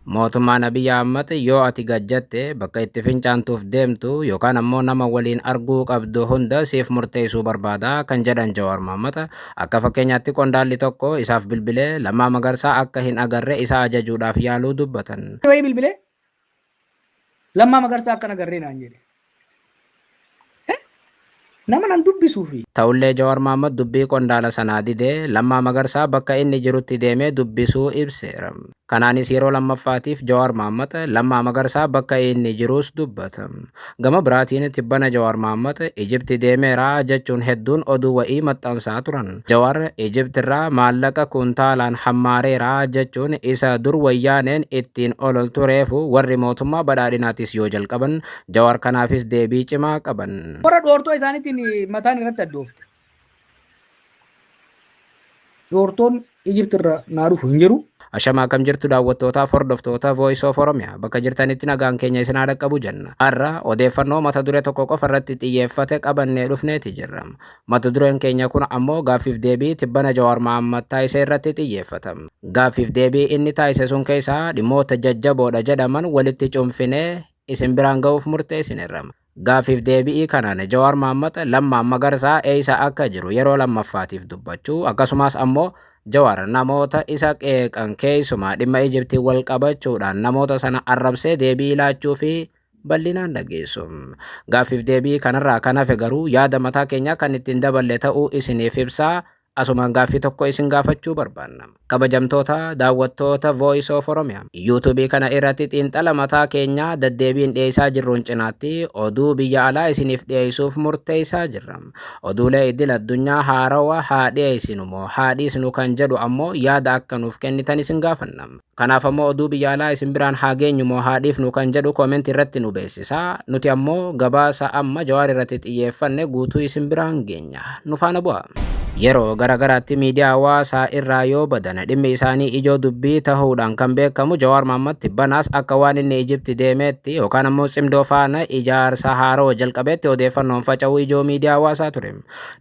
Mootummaan Abiy Ahmad yoo ati gad jette bakka itti fincaantuuf deemtu yookaan ammoo nama waliin arguu qabdu hunda siif murteessuu barbaada kan jedhan Jawaar Mohammad, akka fakkeenyaatti qondaalli tokko isaaf bilbilee Lammaa Magarsaa akka hin agarre isa ajajuudhaaf yaaluu dubbatan. Wayii bilbilee Lammaa Magarsaa akka hin agarree naan jedhe. Nama nan dubbisuufi. Ta'ullee Jawaar Mahaammad dubbii qondaala sanaa didee Lammaa Magarsaa bakka inni jirutti deemee dubbisuu ibseera. Kanaanis yeroo lammaffaatiif Jawaar Mahaammad Lammaa Magarsaa bakka inni jiruus dubbata. Gama biraatiin tibbana Jawaar Mahaammad Ijipti deemeera jechuun hedduun oduu wa'ii maxxansaa turan. Jawaar Ijiptirraa maallaqa kuntaalaan hammaareera jechuun isa dur Wayyaaneen ittiin ololtu reefu warri mootummaa badhaadhinaatis yoo jalqaban Jawaar kanaafis deebii cimaa qaban. Warra dhoortoo isaaniitiin mataan irratti addoofte. Dhoortoon Ijipt irra naa dhufu hin jiru. Ashama, akkam jirtu daawwattootaaf hordoftoota Voice of Oromia? Bakka jirtanitti nagaan keenya isin haa dhaqqabu jenna. Har'a odeeffannoo mata duree tokko qofa irratti xiyyeeffate qabannee dhufneeti jirra. Mata dureen keenya kun ammoo gaaffiif deebii tibbana Jawaar Mahaammad taasise irratti xiyyeeffata. Gaaffiif deebii inni taasise sun keessaa dhimmoota jajjaboodha jedhaman walitti cuunfinee isin biraan ga'uuf murteessineerra. Gaaffiif deebi'ii kanaan Jawaar Mahaammad Lammaan Magarsaa eessa akka jiru yeroo lammaffaatiif dubbachuu, akkasumas ammoo Jawaar namoota isa qeeqan, keessumaa dhimma Ijiptii wal qabachuudhaan namoota sana arrabsee deebii laachuu fi bal'inaan dhageessu. Gaaffiif deebii kanarraa kan hafe garuu yaada mataa keenyaa kan ittiin daballe ta'uu isiniif ibsaa, asumaan gaaffii tokko isin gaafachuu barbaanna. Kabajamtoota daawwattoota Voice of Oromia. YouTube kana irratti xiinxala mataa keenyaa deddeebiin dhiyeessaa jirruun cinaatti oduu biyya alaa isiniif dhiyeessuuf murteessaa jirra. Oduulee idil addunyaa haarawaa haa dhiyeessinu moo haa dhiisnu kan jedhu ammoo yaada akka nuuf kennitan isin gaafanna. Kanaaf ammoo oduu biyya alaa isin biraan haa geenyu moo haa dhiifnu kan jedhu comment irratti nu beeksisaa. Nuti ammoo gabaasa amma Jawaar irratti xiyyeeffanne guutuu isin biraan geenya. Nu faana bu'aa. Yeroo garagaraatti miidiyaa hawaasaa irraa yoo badan dhimmi isaanii ijoo dubbii tahuudhaan kan beekamu Jawaar Mahaammad tibbanaas akka waan inni Ijipti deemeetti yookaan ammoo cimdoo faana ijaarsa haarawa jalqabeetti odeeffannoon faca'uu ijoo miidiyaa hawaasaa ture.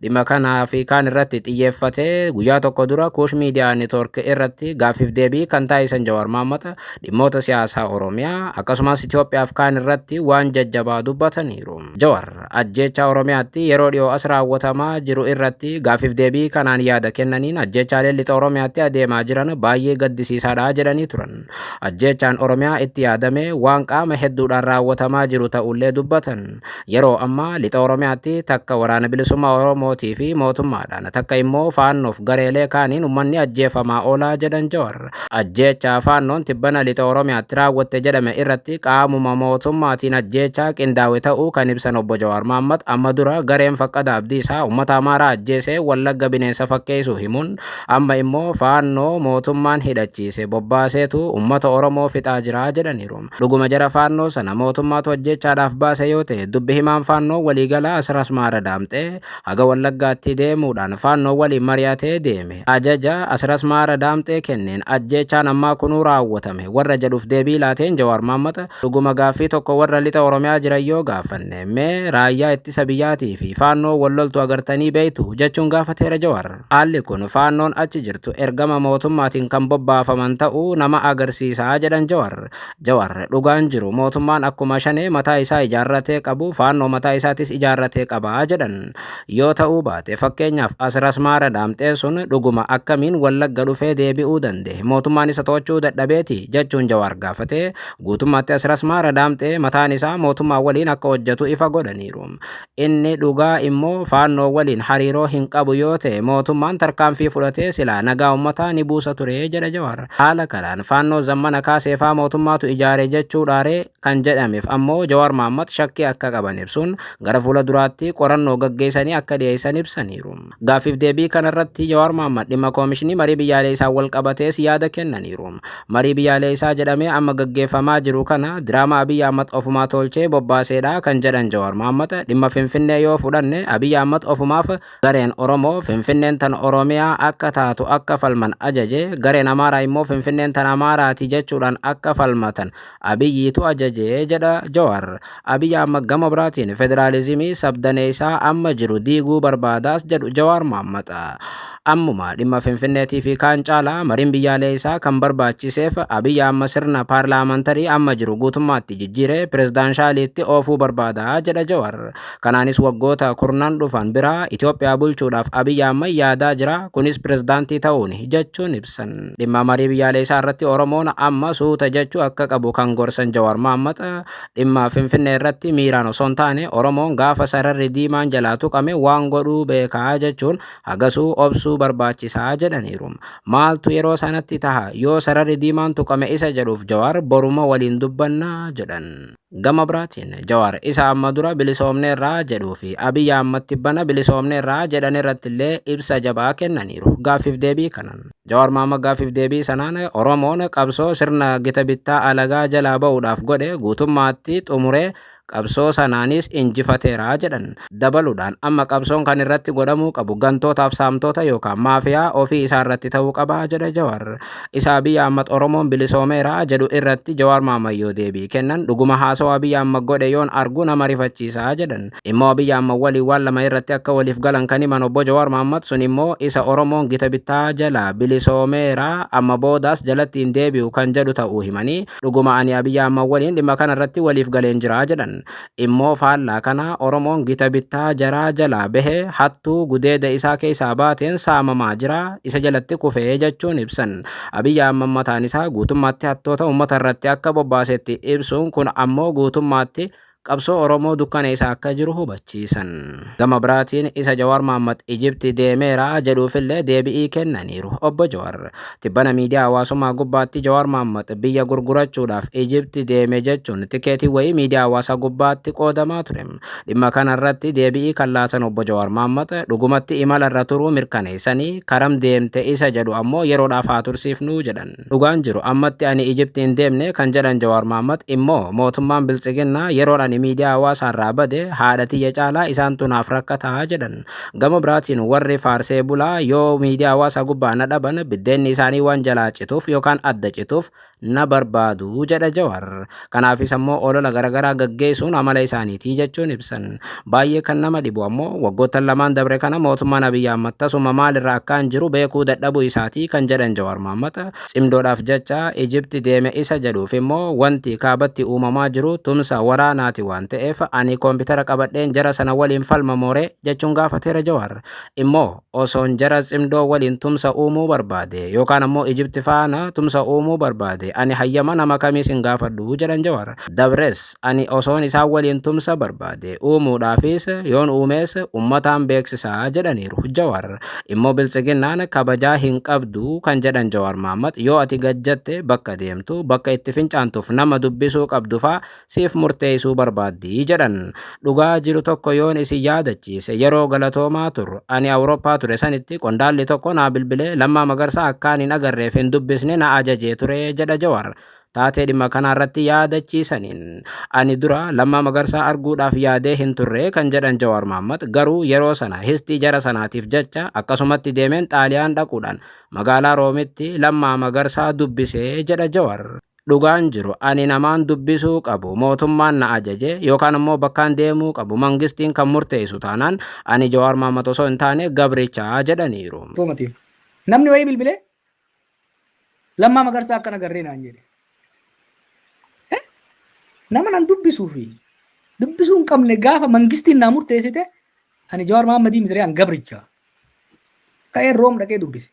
Dhimma kanaa fi kaan irratti xiyyeeffatee guyyaa tokko dura Kuush Miidiyaa Network irratti gaaffiif deebii kan taasisan Jawaar Mahaammad dhimmoota siyaasaa Oromiyaa akkasumas Itoophiyaaf kaan irratti waan jajjabaa dubbataniiru. Jawaar ajjeechaa Oromiyaatti yeroo dhiyoo as raawwatamaa jiru irratti gaaffiif deebii kanaan yaada kennaniin ajjeechaaleen lixa Oromiyaatti adeemaa jiran baay'ee gaddisiisaadha jedhanii turan. Ajjeechaan Oromiyaa itti yaadamee waan qaama hedduudhaan raawwatamaa jiru ta'ullee dubbatan. Yeroo ammaa lixa Oromiyaatti takka Waraana Bilisummaa Oromootii fi mootummaadhaan, takka immoo Faannoof gareelee kaaniin ummanni ajjeefamaa oolaa jedhan Jawar. Ajjeechaa Faannoon tibbana lixa Oromiyaatti raawwatte jedhame irratti qaamuma mootummaatiin ajjeechaa qindaawe ta'uu kan ibsan Obbo Jawaar Mahaammad, amma dura gareen Faqqada Abdiisaa ummata Amaaraa ajjeesee Wallagga bineensa fakkeessuu himuun, amma immoo Faannoo mootummaan hidhachiise bobbaaseetu ummata Oromoo fixaa jira jedhaniiru. Dhuguma jara Faannoo sana mootummaatu ajjeechaadhaaf baase yoo ta'e, dubbi himaan Faannoo waliigalaa Asras Maara Daamxee haga Wallaggaatti deemuudhaan Faannoo waliin mari'atee deeme. Ajaja Asras Maara Daamxee kenneen ajjeechaan ammaa kunuu raawwatame warra jedhuuf deebii laateen Jawaar Mahaammad, dhuguma gaaffii tokko warra lixa Oromiyaa jiran yoo gaafanne, mee raayyaa ittisa biyyaatii fi Faannoo wal loltu agartanii beektu jechuun gaafateera Jawaar. Haalli kun Faannoon achi jirtu ergama mootummaatiin kan bobbaafaman ta'uu nama agarsiisa jedhan Jawar. Jawar dhugaan jiru mootummaan akkuma Shanee mataa isaa ijaarratee qabu Faannoo mataa isaatis ijaarratee qaba jedhan. Yoo ta'uu baate, fakkeenyaaf Asras Maara Daamxee sun dhuguma akkamiin Wallagga dhufee deebi'uu danda'e? Mootummaan isa to'achuu dadhabeeti? jechuun Jawaar gaafatee, guutummaatti Asras Maara Daamxee mataan isaa mootummaa waliin akka hojjetu ifa godhaniiru. Inni dhugaa immoo Faannoo waliin hariiroo hin qabu yoo ta'e mootummaan tarkaanfii fudhatee silaa nagaa ummataa ni buusa ture jedha Jawaar. Haala kanaan Faannoo Zammana Kaaseefaa mootummaatu ijaare jechuudhaaree kan jedhameef ammoo Jawaar Mahaammad shakkii akka qaban ibsuun gara fuula duraatti qorannoo gaggeessanii akka dhiyeessan ibsaniiru. Gaaffiif deebii kanarratti Jawaar Mahaammad dhimma Koomishinii Marii Biyyaaleessaan walqabatees yaada kennaniiru. Marii biyyaaleessaa jedhamee amma gaggeeffamaa jiru kana diraamaa Abiy Ahmad ofumaa tolchee bobbaaseedha kan jedhan Jawaar Mahaammad, dhimma Finfinnee yoo fudhanne Abiy Ahmad ofumaaf gareen Oromoo Finfinneen tan Oromiyaa akka taatu akka falman ajaje, gareen Amaaraa immoo Finfinneen tan Amaaraati jechuudhaan akka falmatan Abiyyiitu ajaje jedha Jawaar. Abiyyi Ahmad gama biraatiin federaalizimii sabdaneessaa amma jiru diiguu barbaadaas jedhu Jawaar Mohammad. Ammuma dhimma Finfinneetii fi kaan caalaa mariin biyyaalessaa kan barbaachiseef Abiyyi amma sirna paarlaamantarii amma jiru guutummaatti jijjiiree pirezidanshaaliitti oofuu barbaada jedha Jawaar. Kanaanis waggoota kurnan dhufan biraa Itoophiyaa bulchuudhaaf Abiyyi amma yaadaa jira, kunis pirezidaantii ta'uun jechuun ibsan. Dhimma marii biyyaalessaa irratti Oromoon amma suuta jechuu akka qabu kan gorsan Jawaar Mohammad, dhimma Finfinnee irratti miiraan osoo hin taane Oromoon gaafa sararri diimaan jalaa tuqame waan godhuu beekaa jechuun hagasuu obsuu barbaachisaa jedhaniiru. Maaltu yeroo sanatti taha yoo sararri diimaan tuqame isa jedhuuf Jawaar boruma waliin dubbannaa jedhan. Gama biraatiin Jawaar isa amma dura bilisoomneerraa jedhuu fi Abiyyi Ahmad tibbana bilisoomneerraa jedhan irratti illee ibsa jabaa kennaniiru gaaffiif deebii kanan. Jawaar Mohammad gaaffiif deebii sanaan Oromoon qabsoo sirna gita bittaa alagaa jalaa ba'uudhaaf godhe guutummaatti xumuree qabsoo sanaanis injifateera jedhan. Dabaluudhaan amma qabsoon kan irratti godhamuu qabu gantootaaf saamtota yookaan maafiyaa ofii isaa irratti ta'uu qaba jedha Jawaar. Isa Abiyyi Ahmad Oromoon bilisoomeera jedhu irratti Jawaar Mohammad yoo deebii kennan dhuguma haasawaa Abiyyi Ahmad godhe yoon argu nama rifachiisaa jedhan. Immoo Abiyyi Ahmad waliin waan lama irratti akka waliif galan kan himan obbo Jawaar Mohammad, sun immoo isa Oromoon gita bittaa jalaa bilisoomeera, amma boodaas jalatti hin deebi'u kan jedhu ta'uu himanii, dhuguma ani Abiyyi Ahmad waliin dhimma kana irratti waliif galeen jira jedhan. Immoo faallaa kana Oromoon gita bittaa jaraa jalaa bahe hattuu gudeeda isaa keessaa baateen saamamaa jira, isa jalatti kufee jechuun ibsan. Abiyyi Ahmad mataan isaa guutummaatti hattoota uummata irratti akka bobbaasetti ibsuun kun ammoo guutummaatti qabsoo Oromoo dukkaneessa akka jiru hubachiisan. Gama biraatiin isa Jawaar Mohammad Ijipti deemeera jedhuufillee deebi'ii kennaniiru obbo Jawaar. Tibbana miidiyaa hawaasummaa gubbaatti Jawaar Mohammad biyya gurgurachuudhaaf Ijipti deeme jechuun tikeetii wayii miidiyaa hawaasaa gubbaatti qoodamaa ture. Dhimma kana irratti deebi'ii kan laatan obbo Jawaar Mohammad dhugumatti imala irra turuu mirkaneessanii karam deemte isa jedhu ammoo yeroodhaaf haa tursiifnuu jedhan. Dhugaan jiru ammatti ani Ijipti hin deemne kan jedhan Jawaar Mohammad, immoo mootummaan biltsiginnaa yeroon ani miidiyaa hawaasaarraa bade haadha tiyya caalaa isaantu naaf rakkataa jedhan. Gama biraatiin warri faarsee bulaa yoo miidiyaa hawaasaa gubbaa na dhaban biddeenni isaanii waan jalaa cituuf yookaan adda cituuf na barbaadu jedha Jawaar. Kanaafis ammoo olola garaagaraa gaggeessuun amala isaaniitii jechuun ibsan. Baay'ee kan nama dhibu ammoo waggoottan lamaan dabre kana mootummaan Abiyyi Ahmad tasuma maalirra akkaan jiru beekuu dadhabuu isaatii kan jedhan Jawaar Mohammad, cimdoodhaaf jecha Ijipti deeme isa jedhuuf immoo wanti kaabatti uumamaa jiru tumsa waraanaati waan ta'eef ani koompitara qabadheen jara sana waliin falma mooree jechuun gaafateera Jawaar. Immoo osoon jara cimdoo waliin tumsa uumuu barbaade yookaan ammoo Ijipti faana tumsa uumuu barbaade ani hayyama nama kamiis hin gaafadhu jedhan Jawaar. Dabres ani osoon isaan waliin tumsa barbaade uumuudhaafis yoon uumees ummataan beeksisaa jedhaniiru Jawaar. Immoo biltsiginnaan kabajaa hin qabdu kan jedhan Jawaar Mohammad, yoo ati gajjatte bakka deemtu, bakka itti fincaantuuf nama dubbisuu qabdu faa siif murteessuu barbaaddi jedhan. Dhugaa jiru tokko yoon isin yaadachiise, yeroo galatoomaa tur ani Awurooppaa ture sanitti qondaalli tokko naa bilbilee Lammaa Magarsaa akkaan hin agarreef hin dubbisne na ajajee ture jedha Jawaar. Taatee dhimma kanarratti yaadachiisaniin ani dura Lammaa Magarsaa arguudhaaf yaadee hin turre kan jedhan Jawaar Mohammad, garuu yeroo sana histii jara sanaatiif jecha akkasumatti deemeen Xaaliyaan dhaquudhaan magaalaa Roomitti Lammaa Magarsaa dubbisee jedha Jawaar. Dhugaan jiru ani namaan dubbisuu qabu mootummaan na ajaje yookaan immoo bakkaan deemuu qabu mangistiin kan murteessu taanaan ani Jawaar Mohammad osoo hin taane gabrichaa jedhaniiru. Namni wayii bilbilee Lammaa Magarsaa akkana garree naan jedhe. Nama nan dubbisuu fi dubbisuu hin qabne gaafa mangistiin naa murteessite ani Jawaar Mohammadii miti, an gabricha. Ka'ee Room dhaqee dubbise.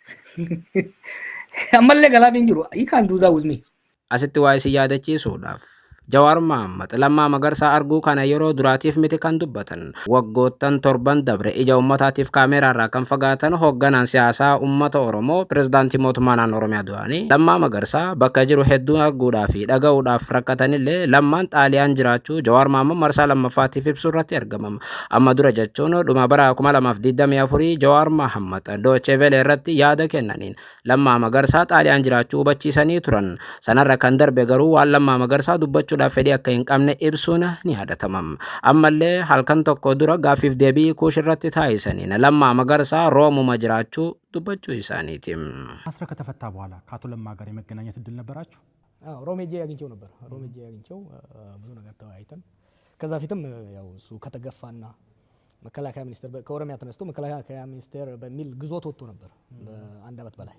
Ammallee galaaf hin jiru. He can't do that with me. Asitti waa isin yaadachiisuudhaaf, Jawaar Mohammad Lammaa Magarsaa arguu kana yeroo duraatiif miti kan dubbatan. Waggoottan torban dabre ija uummataatiif kaameeraarraa kan fagaatan hoogganaan siyaasaa uummata Oromoo, pirezidaantii mootummaa naannoo Oromiyaa duraanii Lammaa Magarsaa bakka jiru hedduu arguudhaa fi dhaga'uudhaaf rakkatanillee Lammaan Xaaliyaan jiraachuu Jawaar Mohammad marsaa lammaffaatiif ibsuu irratti argamama. Amma dura jechuun dhuma bara 2024 Jawaar Mohammad Doochee Velee irratti yaada kennaniin Lammaa Magarsaa Xaaliyaan jiraachuu hubachiisanii turan. Sanarra kan darbe garuu waan Lammaa Magarsaa dubbachuudhaaf mari'achuudhaaf fedhii akka hin qabne ibsuun ni yaadatama. Ammallee halkan tokko dura gaaffiif deebii Kuush irratti taasisaniin Lammaa Magarsaa Roomuma jiraachuu dubbachuu isaaniiti. ታስረ ከተፈታ በኋላ ከአቶ ለማ ጋር የመገናኘት እድል ነበራችሁ? አዎ፣ ሮም ሄጄ አግኝቼው ነበር። ሮም ሄጄ አግኝቼው ብዙ ነገር ተወያይተን ከዛ ፊትም ያው እሱ ከተገፋና መከላከያ ሚኒስቴር ከኦሮሚያ ተነስቶ መከላከያ ሚኒስቴር በሚል ግዞት ወጥቶ ነበር በአንድ ዓመት በላይ።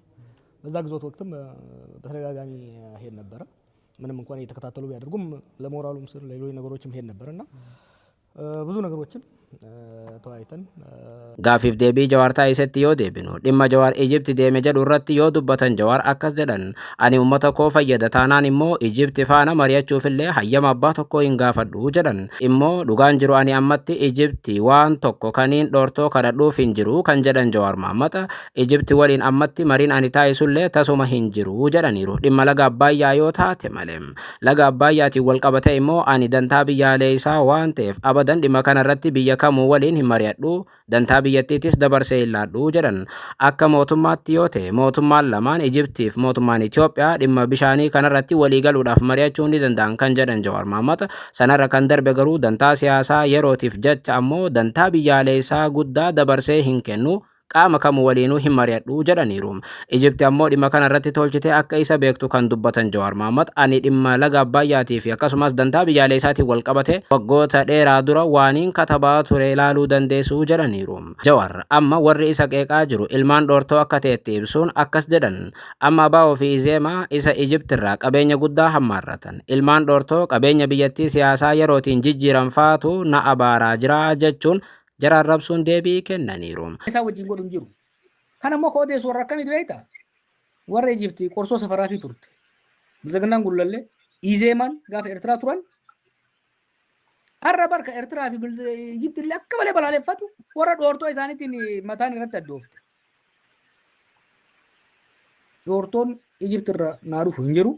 በዛ ግዞት ወቅትም በተደጋጋሚ ሄድ ነበረ። ምንም እንኳን እየተከታተሉ ቢያደርጉም ለሞራሉም ስል ለሌሎች ነገሮችም ሄድ ነበር እና ብዙ ነገሮችን ተወያይተን Gaaffiif deebii Jawaar taasisetti yoo deebinu, dhimma Jawaar Ijipti deeme jedhu irratti yoo dubbatan Jawaar akkas jedhan: "Ani uummata koo fayyada taanaan immoo Ijipti faana mari'achuufillee hayyama abbaa tokko hin gaafadhu" jedhan. "Immoo dhugaan jiru ani ammatti Ijipti waan tokko kaniin dhoortoo kadhadhuuf hin jiru" kan jedhan Jawaar Mahaammad, "Ijipti waliin ammatti mariin ani taasisullee tasuma hin jiru" jedhaniiru. Dhimma laga Abbaayyaa yoo taate malee, laga Abbayyaatiin wal qabate immoo ani dantaa biyyaalee isaa waan ta'eef abadan dhimma kanarratti biyya kamuu waliin hin mari'adhu, dantaa biyyattiitis dabarsee hin laadhu jedhan. Akka mootummaatti yoo ta'e, mootummaan lamaan, Ijiptiif mootummaan Itoophiyaa, dhimma bishaanii kanarratti walii galuudhaaf mari'achuu ni danda'an kan jedhan Jawaar Mahaammad, sanarra kan darbe garuu dantaa siyaasaa yerootiif jecha ammoo dantaa biyyaalessaa guddaa dabarsee hin kennu, qaama kamuu waliinuu hin mari'adhu jedhaniiru. Ijipti ammoo dhimma kana irratti tolchitee akka isa beektu kan dubbatan Jawaar Mahaammad, ani dhimma laga Abbayyaatii fi akkasumas dantaa biyyaalessaatiin wal qabate waggoota dheeraa dura waaniin katabaa ture ilaaluu dandeessu jedhaniiru. Jawaar amma warri isa qeeqaa jiru ilmaan dhoortoo akka ta'etti ibsuun akkas jedhan: "Amma ABO fi Izeemaa isa Ijiptirraa qabeenya guddaa hammaarratan, ilmaan dhoortoo qabeenya biyyattii siyaasaa yerootiin jijjiiran faatu na abaaraa jira" jechuun jara arrabsuun deebii kennaniiru. Isaa wajjin godhu hin jiru. Kana immoo ka odeessu warra akkamiiti beektaa? Warra Ijiptii qorsoo safaraatii turte. Biltsiginnaan Gullallee, Izeemaan gaafa Eertiraa turan, har'a barka Eertiraa fi Ijiptii illee akka malee balaaleffatu, warra dhoortoo isaaniitiin mataan irratti addoofte. Dhoortoon Ijipti irra naa dhufu hin jiru.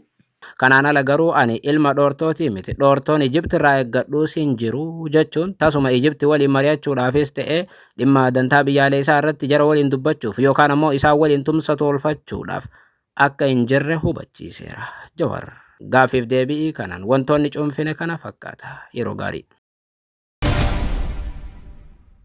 "Kanaan ala garuu ani ilma dhoortootii miti, dhoortoon Ijipti irraa eeggadhuus hin jiru" jechuun tasuma Ijipti waliin mari'achuudhaafis ta'e dhimma dantaa biyyaalessaa irratti jara waliin dubbachuuf yookaan ammoo isaan waliin tumsa tolfachuudhaaf akka hin jirre hubachiiseera. Jawar gaaffiif deebi'ii kanaan wantoonni cuunfine kana fakkaata. Yeroo gaarii.